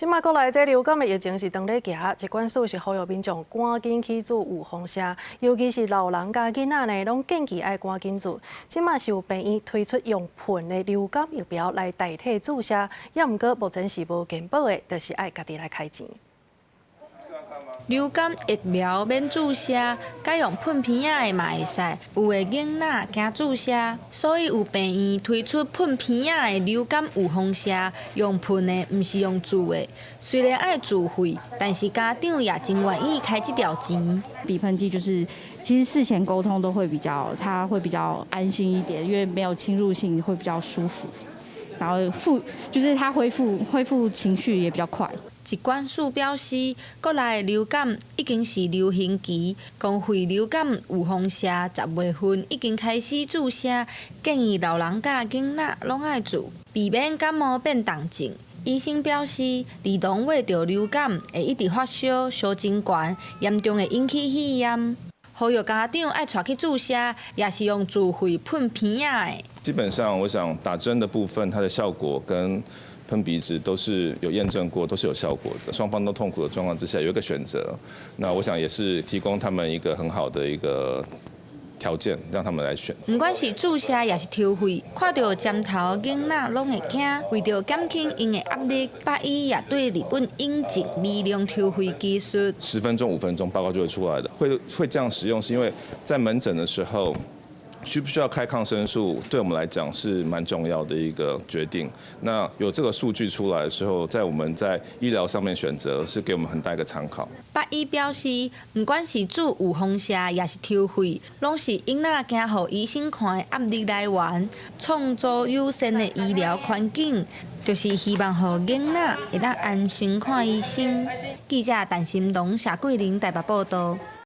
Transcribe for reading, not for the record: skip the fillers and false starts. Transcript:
這擺國內這流感的疫情是當咧行，疾管署是呼籲民眾趕緊去注預防射，尤其是老人佮囡仔呢，攏建議愛趕緊注。這擺是有病院推出用噴的流感疫苗來代替注射，也毋過目前是無健保的，就是愛家己來開錢。流感疫苗免注射，改用噴鼻仔的嘛會使。有的囡仔驚注射，所以有病院推出噴鼻仔的流感預防射，用噴的，毋是用注的。雖然愛自費，但是家長也真願意開這條錢。鼻噴劑就是，其實事前溝通都會比較，他會比較安心一點，因為沒有侵入性，會比較舒服。然後復就是他恢復情緒也比較快。疾管署表示，國內流感已經是流行期，公費流感預防射10月份已經開始注射，建議老人佮囡仔攏愛注，避免感冒變重症。醫生表示，兒童患著流感會一直發燒、燒真懸，嚴重會引起肺炎。呼籲家長愛帶去注射，也是用自費噴鼻仔的。基本上，我想打針的部分，它的效果跟噴鼻子都是有驗證過，都是有效果的。雙方都痛苦的狀況之下，有一個選擇，那我想也是提供他們一個很好的一個條件，讓他們來選。毋管是注射抑是抽血，看著針頭，囡仔攏會驚。為著減輕𪜶的壓力，百醫也對日本引進微量抽血技術。10分鐘、5分鐘報告就會出來的。會這樣使用，是因為在門診的時候，需不需要開抗生素，對我們來講是蠻重要的一個決定。那有這個數據出來的時候，在我們在醫療上面選擇，是給我們很大一個參考。百醫表示，毋管是注預防射，抑是抽血，攏是囡仔驚予醫生看的壓力來源，創造友善的醫療環境，就是希望予囡仔會當安心看醫生。記者陳新龍、謝桂玲台北報道。